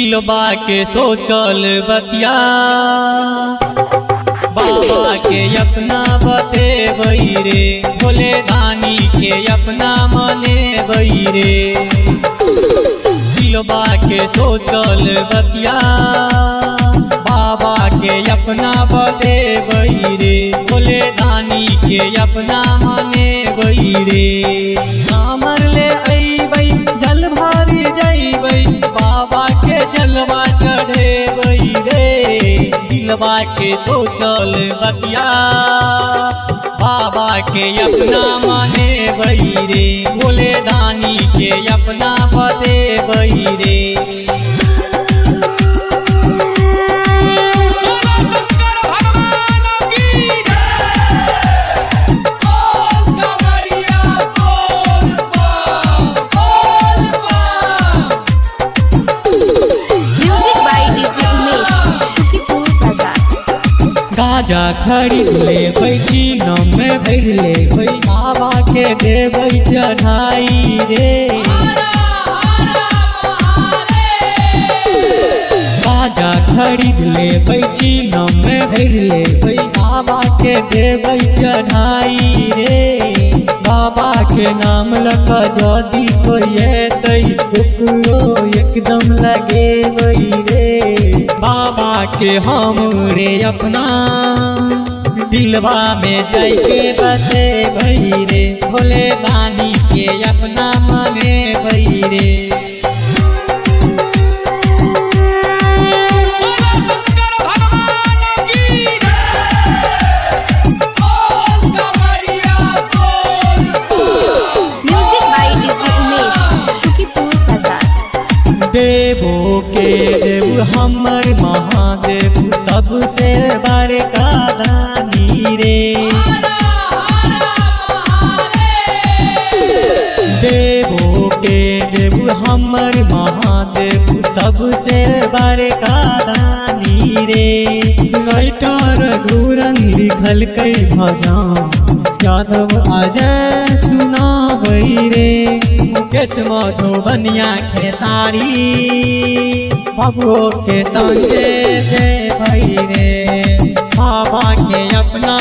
दिलबा के सोचल बतिया बाबा के अपना बतेबै रे, भोले दानी के अपना मनेबै रे। दिलबा के सोचल बतिया बाबा के अपना बतेबै रे, भोले दानी के अपना मनेबै रे। कामर ले अइबै जल भरी जइबै, बाबा के जलवा चढ़ेबै रे। दिलबा के सोचल बतिया बाबा के अपना मनेबै रे, भोले दानी के अपना बतेबै रे। बोलो शंकर भगवान की जय। बोल कांवरिया बोल बम बोल बम। Music by DJ Umesh, Sukhipur Bazaar. गाजा खरीद लेबै, चीनम में भरि लेबै, बाबा के देबै चढ़ाई रे। हरा हरा महादेव। गाजा खरीद लेबै, चीनम में भरि लेबै, बाबा के देबै चढ़ाई रे। बाबा के नाम लऽ कऽ जदि कोइ एतै, ओकरो एकदम लगेबै रे। बाबा के हम रे अपना दिलवा में जाइके बसेबै रे, भोले दानी के अपना मनेबै रे। बोलो शंकर भगवान की जय। बोल कांवरिया बोल बम। Music by DJ Umesh, Sukhipur Bazaar. देवो के देव हमर महादेव, सबसे बड़का दानी रे। हरा हरा महादेव। देवो के देव हमर महादेव, सबसे बड़का दानी रे। राइटर घूरन लिखलकै भजन, यादव अजय सुनाबै रे। मुकेश मधुबनिया खेसारी बाबुओ के संगे जेबै रे, बाबा के अपना